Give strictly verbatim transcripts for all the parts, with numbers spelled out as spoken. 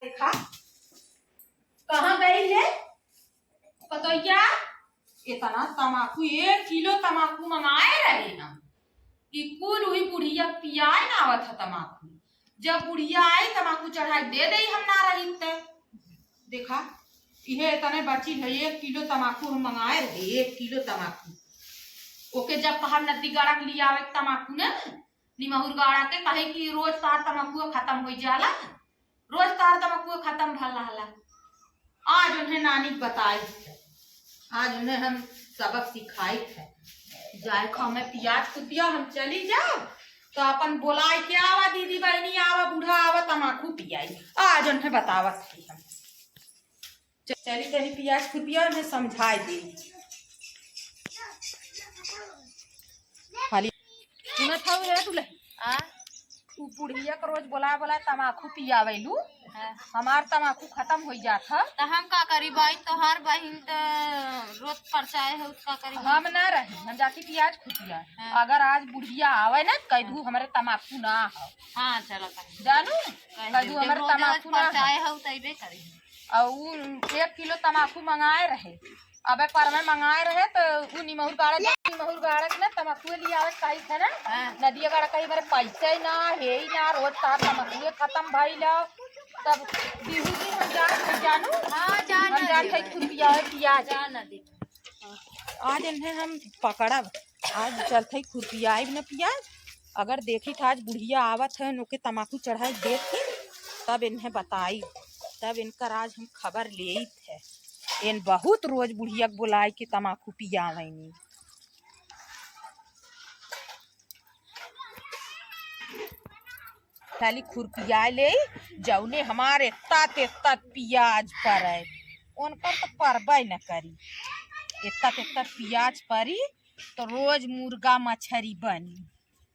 देखा, कहाँ गई ले पतोहिया? इतना तमाकू, एक किलो तमाकू मंगाए रहे हम, ई कुल उही बुढ़िया पियाए ना आवत है तमाकू। जब बुढ़िया आई, तमाकू चढ़ाई दे दे, हम ना रही ते। देखा, इहे इतने बची है, एक किलो तमाकू हम मंगाए रहे, एक किलो तमाकू। ओके जब कहब नदी गाड़ा के लिए आवे तमाकू ने, निमहुर गाड़ा के, कहे कि रोज तार तमाकुआ खत्म होइ जाला, रोज तार तमाकुआ खत्म भल रहला। आज उन्हें नानी बताई है, आज उन्हें हम सबक सिखाई है। जाए खो हमें पियाज कुटिया, हम चली जाओ तो अपन बोलाई के आवा, दीदी बहनी आवा, बूढ़ा आवा, तमाकू पियाई। आज उन्हें बतावत है हम। च-, चली तनी पियाज खुरपिया में समझाए दे। खाली सुनत हऊ रे तू ले। आ? तू बुढ़िया के रोज बोला बोला तमाकू पियावेलू। हाँ। हमार तमाकू खत्म हो जात ह। त हम का करी भाई, तोहार बहिन त रोज परचाए हो, का करी? हम ना रही, हम जाती पियाज खुरपिया। हाँ। अगर आज बुढ़िया आवे ना, कह दू हमरे तमाकू ना हो। हाँ, चला कही। जानू? कह कह दू दू, हमरे जब रोज तमाकू ना हो। परचाए हो, तइबे करी। और उ एक किलो तमाकू मंगाए रहे, अबे परमे मंगाए रहे तो उ निमहुर गाड़ा, निमहुर गाड़ा के ना तमाकुए लिए आवत कही थे ना, हाँ। नदिया गाड़ा कही मेरे पैसे ही ना, हे ही ना, रोज तार तमाकुए खत्म भइल। तब बिहू दिन हम जान, जानू, हाँ, जान हम ना जान देबे। थे खुरपिया है पियाज। जान ना देबे। आज इन्हें हम पकड़ब, आज चलते खुरपियाइब न पियाज। अगर देखी था आज बुढ़िया आवत है, ओके तमाकू चढ़ाई देख के, तब इन्हें बताई, तब इनकर आज हम खबर लेइत है। इन बहुत रोज बुढ़िया के बुलाए के तमाकू पियावैनी। खाली खुरपिया ले, जौने हमार एत्ता तेत्ता पियाज परे, उनकर तो परबे न करी। एत्ता तेत्ता पियाज परी, तो रोज मुर्गा मछरी बनी,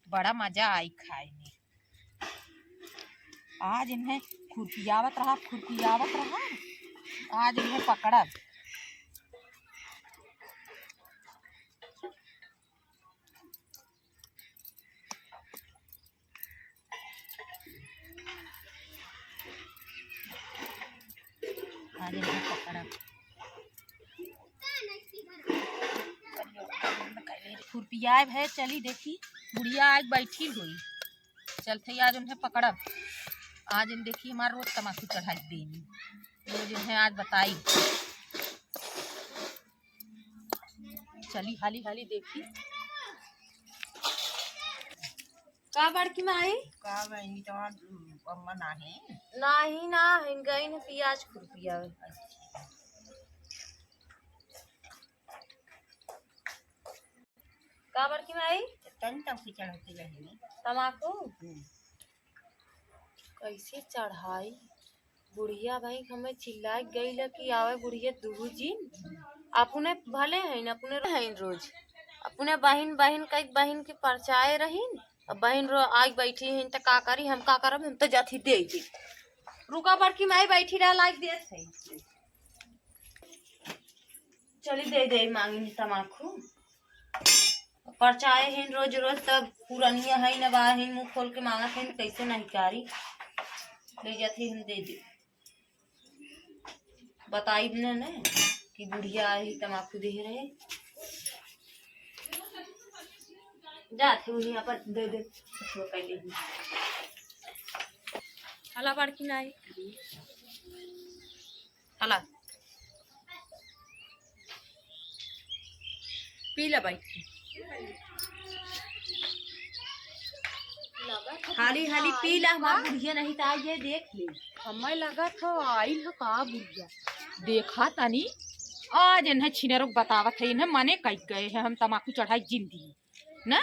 बड़ा मजा आई खाए में। आज इन्हें खुरपियावत रहा, खुरपियावत रहा, आज इन्हें पकड़ब। आज इन्हें पकड़ब। खुरपियाए भए, चली देखी, बुढ़िया आज बैठी होई। चलते ही आज उन्हें पकड़ब। आज इन देखी हमार रोज तमाकू चढ़ाई देनी, रोज इन्हें आज बताई। चली हाली हाली देखी। का बड़की माई? का बहिनी, तोहार अम्मा नाही? नाही ना, हम गई न पियाज खुरपिया। अच्छा। का बड़की माई? तनी तमाकू चढ़ाई बहिनी। तमाकू? हम्म। कैसे चढ़ाई? बुढ़िया भाई हमें चिल्लाए गई ल कि आवे बुढ़िया दुहू जिन। अपने भले हईन, अपने हईन रोज। अपने बहिन, बहिन कई बहिन के परचाए रहीन। अब बहिन रो आइ बैठी हईन त का करी, हम का करब, हम त जाथी दे दे। रुका बड़की माई बैठी रहा, लाइक देत है। चली दे दे मांगिन तमाकू। परचाए हईन रोज रोज, तब पुरनिया हईन, अब आ हईन मुँह खोल के मांगत हईन, कैसे नहीं कारी। ले जात हई हम दे दे। बताइब न, न कि बुढ़िया आई तमाकू देहे रहे। जात हई उन्हीं अपन दे दे। हला बड़की नाई। हला। पी ला बैठ के। हाली हाली पी ला, हमार बुढ़िया नहीं त आइए देख ले। हमें लगत ह आइल ह का बुढ़िया। देखा तनी, आज इन्हें छिनरो के बतावत है, इन्हें मने कइ गए हैं हम तमाकू चढ़ाई जिंदगी। ना,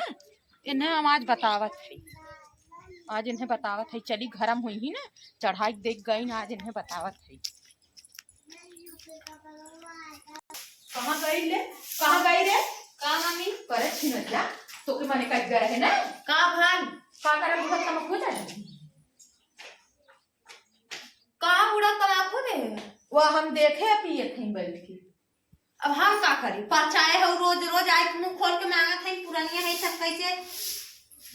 इन्हें हम आज बतावत है, आज इन्हें बतावत है, चली घरम हुई ही ना, चढ़ाई देख गई ना, आज इन्हें बतावत है। कहाँ गई ले? कहाँ गई रे? का मम्मी? करे छिनरिया, तोके मने कइ गए है ना? का भाई? का करे बुढ़ा तमाकू दे? का बुढ़ा तमाकू दे? वह हम देखे पिए थे बैठ के। अब हम का करी? परचाए हो, रोज रोज आइ के मुंह खोल के मांगत है, पुरनिया है, सब कैसे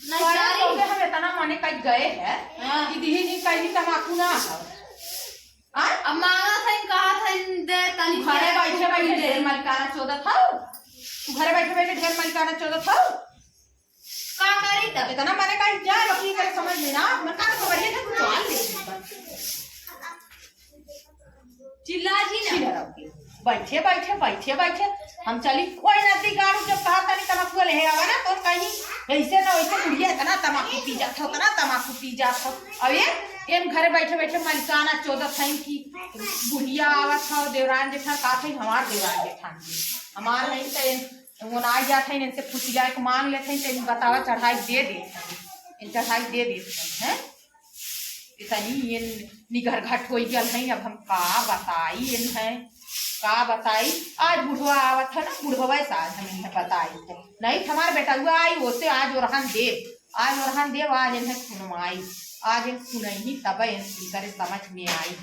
नहीं अरे, करी? तोके हम इतना मने कइ गए हैं हाँ। कि दीदी जी कहीं तमाकू ना हो। चोदत हौ, तू घरे बैठे बैठे ढेर मलिकाना चोदत हौ। का करी तब? इतना मने का जाए, बाकी करे समझ में ना, मन का खबरिया ना कुछ और ले। चिल्ला जी ना। चिल्ला रहो। बैठे, बैठे, बैठे, बैठे, हम चली कोई नदी गाड़ू जब कहा तनी तमाकुआ ले आवा ना, तो कहीं ऐसे ना वैसे बुढ़िया इतना तमाकू पी जात हो, इतना तमाकू पी जात हो। अब ये, एन घरे बैठे, बैठे मलिकाना चोदत हैं कि बुढ़िया आवत हो, देवरान जेठान का थे, हमार देवरान जेठान जी। हमार है तो एन, वो ना आ जात हैं, इनसे फुसिला के मांग लेत हैं, तो इन बतावा चढ़ाई दे देत हैं, इन चढ़ाई दे देत हैं, हैं? इतनी ये निगरघट होइ गल है, अब हम का बताई इन्हें, का बताई। आज बुढ़वा आवत है ना, बुढ़वा से आज हम इन्हें बताई थे। नहीं तो हमार बेटउआ आई, ओसे आज ओरहन देब, आज ओरहन देब, आज इन्हें सुनवाई, आज इन सुनही तब इन करे समझ में आई।